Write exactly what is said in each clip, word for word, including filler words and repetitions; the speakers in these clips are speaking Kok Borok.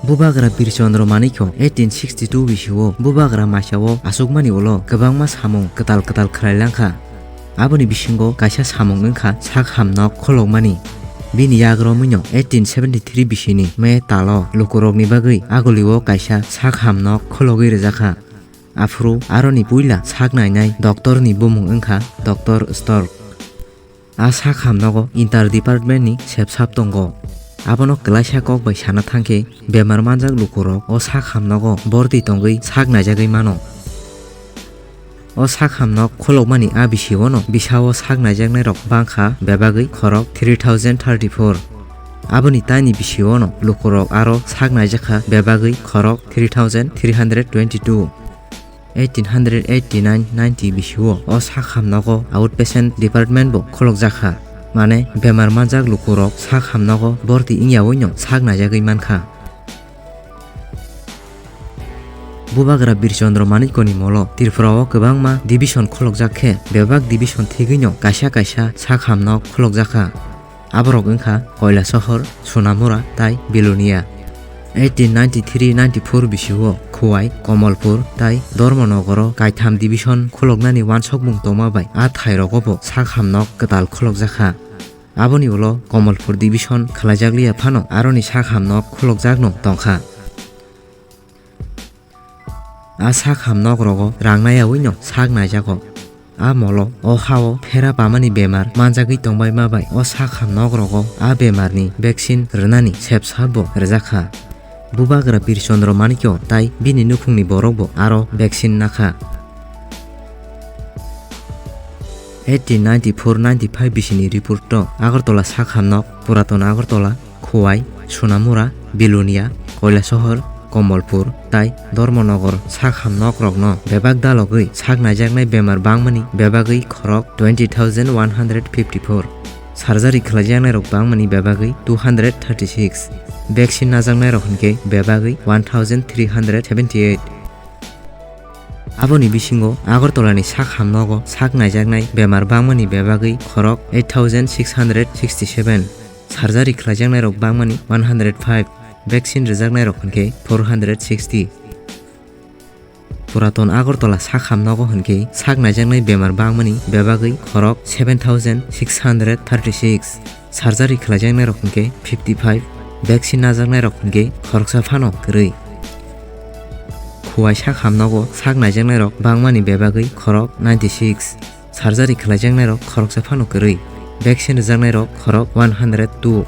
Bubagra Bir Chandra Manikya eighteen sixty two bisio bubagra maisao achukmani ulo kwbangma samung kwtal kwtal khlai langkha. Aboni bisingo kaisa samung wngkha sak ham nok kholokmani. Bini yagromwino eighteen seventy three bisini May talo lukurokni bagwi Agulio kaisa sak ham nok khologwi rwjakha. Aphuru aroni puila sak nainai doctorni bumung wngkha Doctor Stork. A sak ham nogo inter department ni sepsap tongo. Abono klaisa kok bai sana thangkhe bemar manjak lukurok o sak ham nogo borti tongwi sak naijagwi mano. O sak ham nok kholokmani a bisiono bisao sak naijaknairok bangkha bebagwi khorok three thousand thirty four. Aboni taini bisiono lukurok aro sak naijakha bebagwi khorok three thousand three hundred twenty two. Eighteen hundred eighty nine ninety bisio o sak ham nogo outpatient department bo kholokjakha. Mane bemar manjak lukurok sak ham nogo borti wngyaoino sak naijagwi mankha. Bubagra Bir Chandra Manikyani molo Tripura o kwbangma division kholokjak khe bebak division thigwino kaisa kaisa sak ham nok kholokjakha. Aborok wngkha Koilasohor, Sonamura tai Belonia. Eighteen ninety three ninety four bisio Khowai, Komolpur tai Dharmanagaro kaitham division kholoknani uansukmung tongma bai a thairogo bo sak ham nok kwtal kholokjakha. Aboni ulo Komolpur division khlaijakliya phano aroni sak ham nok kholokjakno tongkha. A sak ham nok rogo rang naiyawi no sak naijago. A molo o hao phera pamani bemar manjagwi tongbai ma bai o sak ham nok rogo a bemar ni vaccine rwnani sepsa bo rwjakha. Bubagra Bir Chandra Manikya tai bini nukhungni borok bo aro vaccine nakha. Eighteen ninety four ninety five bisini report to Agartala sak ham nok, Puraton Agartala, Khowai, Sonamura, Belonia, Koilasohor, Komolpur tai Dharmanagar sak ham nok rokno bebak dalogwi sak naijaknai bemar bangmani bebagwi khorok twenty thousand one hundred fifty four. Surgery khlaijaknai rok bangmani bebagwi two hundred thirty six. Vaccine najaknai rok hinkhe bebagwi one thousand three hundred seventy eight. Aboni bisingo Agartala ni sak ham nogo sak naijaknai bemar bangmani bebagwi khorok eight thousand six hundred sixty seven. Surgery khlaijaknai rok bangmani one hundred five, vaccine rwjaknai rok hinkhe four hundred sixty. Puraton Agartala sak ham nogo hinkhe sak naijaknai bemar bangmani bebagwi khorok seven thousand six hundred thirty six, surgery khlaijaknai rok hinkhe fifty five, vaccine najaknai rok hinkhe khoroksa phano kwrwi. Khowai sak ham nogo sak naijaknai rok bangmani bebagwi khorok ninety six. Surgery khlaijaknairok khoroksa phano kwrwi, vaccine rwjaknairok khorok one hundred two.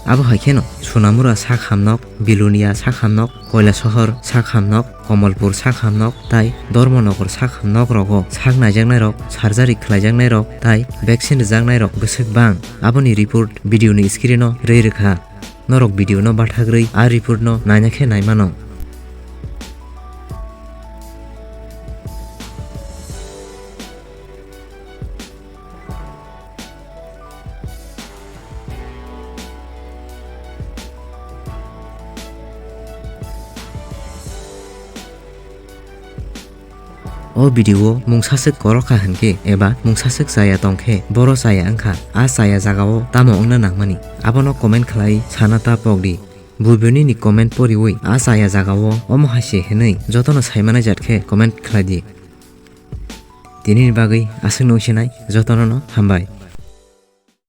Abo hai kheno Sonamura sak hamnok, Bilonia sak hamnok, Koilasohor sak hamnok, Komolpur sak hamnok tai Dharmanagar sak hamnok rogo sak naijaknairok, surgery khlaijaknairok tai vaccine rwjaknairok bwswk bang. Aboni report video ni screen o rwi rwkha. Norok video no bathagrwi a report no naina khe naimano. O video o mungsaswk korokha hinkhe eba mungsaswk chaya tongkhe boro chaya wngkha, a chaya jagao tamo wngna nangmani abono comment khlai sana ta pokdi. Buibonini comment poriwi a chaya jagao omo hai se hinwi jotono saimanaijat khe comment khlaidi. Tinini bagwi aswkno wngsinai jotono no hambai.